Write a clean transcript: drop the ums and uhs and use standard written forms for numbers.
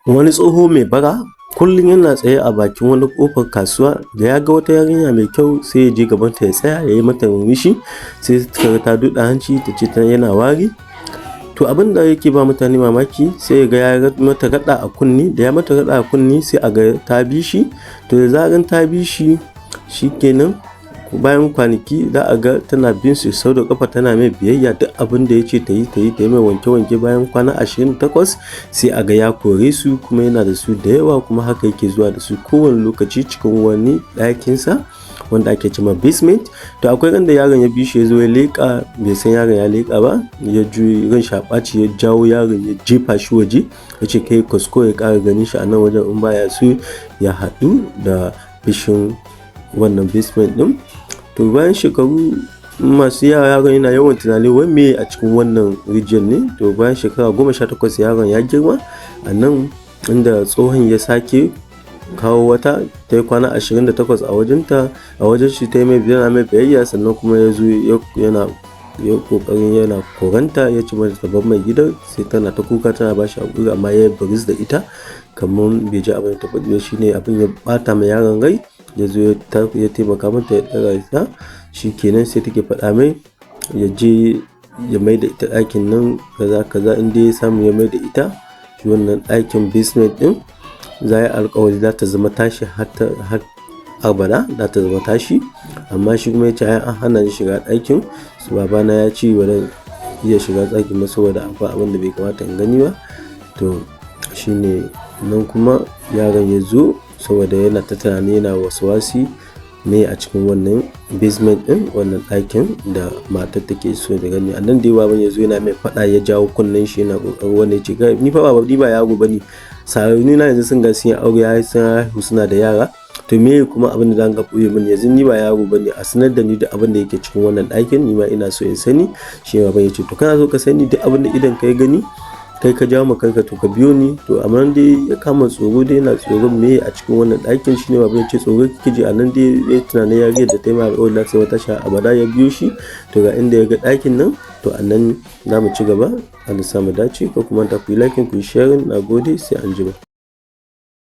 Wani tsoho mai bara kullum yana tsaye a bakin wani ƙofar kasuwa. Da ya ga wata yarinya mai kyau, sai ya je gabanta ya tsaya, ya yi mata murmushi, sai ta ga ta duɗe hanci, ta ce yana wari. To, abin da yake ba mutane mamaki, sai ya ga ya mata raɗa a kunne. Da ya mata raɗa a kunne, sai a ga ta bi shi. To, da zaran ta bi shi, shikenan, bayan kwanaki za a ga tana bin shi sau da ƙafa, tana mai biyayya, duk abin da ya ce ta yi, ta yi, ta yi mai wanke-wanke. Bayan kwana 28, sai a ga ya kore su, kuma yana da su da yawa, kuma haka yake zuwa da su kowane lokaci cikin wani ɗakinsa wanda ake cema basement. To, akwai ran da yaron ya bi shi, ya zo ya leƙa, bai san yaron ya leƙa ba. Ya juyo, ran shi a ɓaci, ya jawo yaron, ya jefa shi waje, ya ce kai kasko ya ƙara ganin shi a nan wajen in baya so ya haɗu da fushin wannan basement ɗin. To, bayan shekaru masu yawa, yaron yana yawan tunani wai meye a cikin wannan rijiyar ne. To, bayan shekara 18, yaron ya girma, a nan inda tsohon ya sake kawo wata, ta yi kwana 28 a wajenta, a wajen shi, ta yi mai yana mai biyayya. Sannan kuma ya zo yana ya ƙoƙarin yana koranta, ya ce mata ta bar mai gidan, sai tana ta kuka tana ba shi haƙuri, amma ya yi biris da ita kamar bai ji abin da ta faɗi ba. Shine abin ya ɓata ma yaron rai, ya zo ya taimaka mata, ya ɗaga ta. Shikenan, sai take faɗa mai ya je ya mai da ita ɗakin nan, kaza kaza. In dai ya samu ya mai da ita shi wannan ɗakin basement ɗin, za a yi alƙawari za ta zama tashi har abada, za ta zama tashi. Amma shi kuma ya ce ai an hana ni shiga ɗakin, babana ya ce ba zan iya shiga ɗakin ba saboda akwai abin da bai kamata in gani ba. To, shine nan kuma yaron ya zo saboda yana ta tunani, yana waswasi me a cikin wannan basement ɗin, wannan ɗakin da matar take so da gani. A nan dai baban ya zo yana mai faɗa, ya jawo kunnen shi, yana ƙoƙarin wannan, ya ce ni fa ba ni ba yaro bane, sa'anni na yanzu sun ga sun yi aure, sun haihu, suna da yara. To, me kuma abin da zan ga ɓoye mini yanzu? Ni ba yaro bane, a sanar da ni duk abin da yake cikin wannan ɗakin, ni ma ina so in sani. Shi baban ya ce, to, kana so ka sani, duk abin da idon ka ya gani, kai ka jawo ma kanka, to ka biyo ni. To, amma dai ya kama tsoro dai, yana tsoron me a cikin wannan ɗakin. Shine baban ya ce tsoro kike ji. A nan dai ya tunanin yarinyar da ta yi mai alƙawari za ta zama tashi abada, ya biyo shi. To, ga inda ya ga ɗakin nan. To, a nan za mu ci gaba. Allah sa mu dace. Ko kuma ta ku yi liking, ku yi sharing. Na gode, sai anjima.